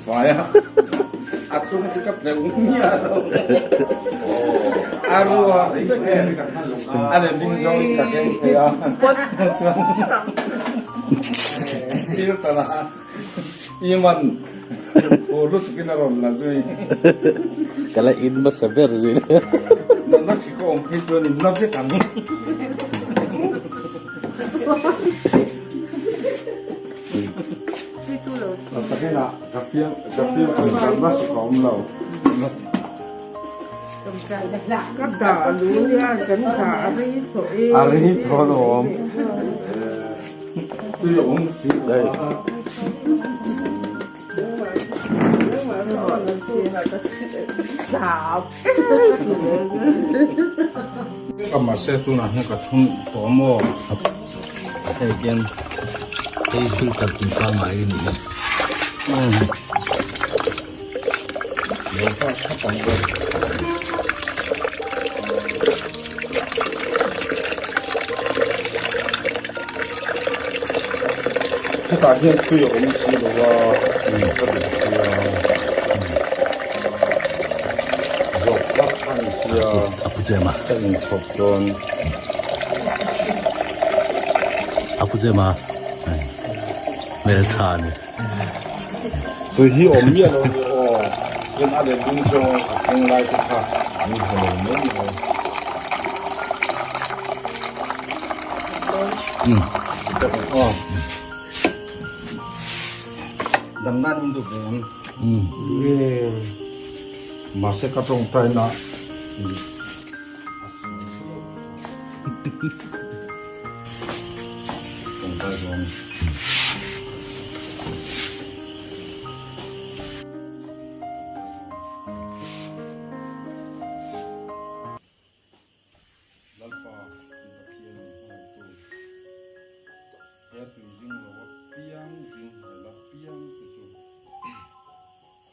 fai a, a chhung chu ka tleuh miah lo. A ruak vekin a letling zawngin ka keng thei a, chuan Kirtana Iman phur lutukin a rawn la zui. Ka la in hmasa ber zui. Nunna hri ka awm phei chuan in la vek ang. Takinah ka fiam ka fiam ka na hri ka awm lo. Ka dah lu hian kan dah a rei tawh e. A rei tawh alawm. Tui a awm si lo a. Ka mahse tunah hian ka thun tawh maw? Hei hian hei filter chungchang ngai a ni a. Lo nghak thlap ang bawk. Hetah hian tui a awm si lo a, ka duh sia. Zawk vak a ni sia. A pu chem a. Ka inchhawp dawn. A pu chem a. Hmel tha a ni. Tui hi awm miah lo ni aw, chuan a lehling zawng a thleng lai te kha an hmu lo mai mai. Aw, dam nan in duh ve em? Mahse ka tawngtai na Tawngtai dawn. Lalpa in Pathian in hmangaihtu he tui zing lo a piang zing hmel a piang te chu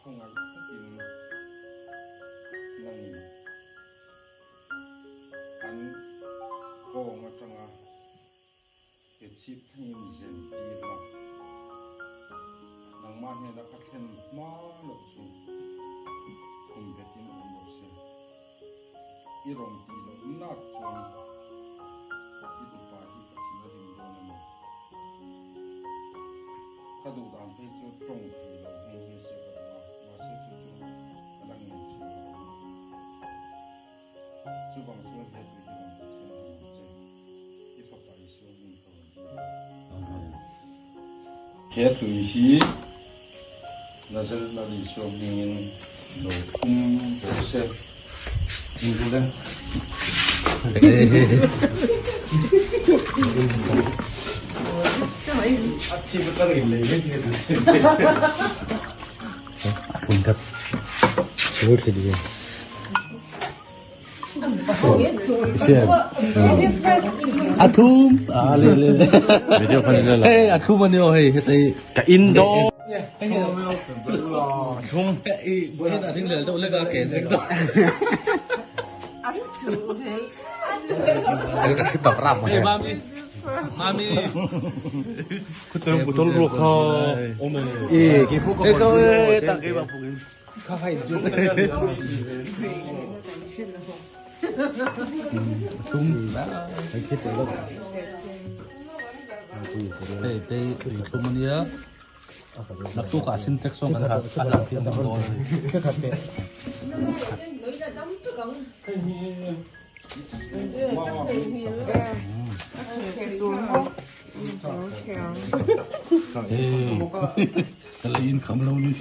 khawngaih takin nangin an kawng atanga ke chhip thlengin zen tir la, nangmah hnena ka thlen hma loh chu khum betin awm rawh se. I rawn tih loh nak chuan i tupa hi ka thin a rim dawn a ni. Ka duh dan phei chu tawng thei lo nghe nghe se ka duh a, mahse chu chu ka la ngen thei lo vang. Chuvang chuan he tui hi rawn ti thianghlim ang che, i fapa Isua hming ka rawn dil a. Amen. He tui hi Nazareth Lal Isua hmingin lo phum bawk se. In duh le? A thi ka rin lei mai thei tu se. A phun that. Sure thei ding. A thum a le le le. Video khan le la. Hey a thum ani o hei hetei ka in do. Thum. I boi hin a ring lel deuh lek a ke zik do. Ka thi tak ram Hey mami. Mami. Khutel botol ro kha. E ke phu ko. Hey tak ke ba phu. Thum. Hei te tui thlum ania. Naktuk ah sintex sawng kan a lang thiam dawn a ni. Ka la in kham lo ni.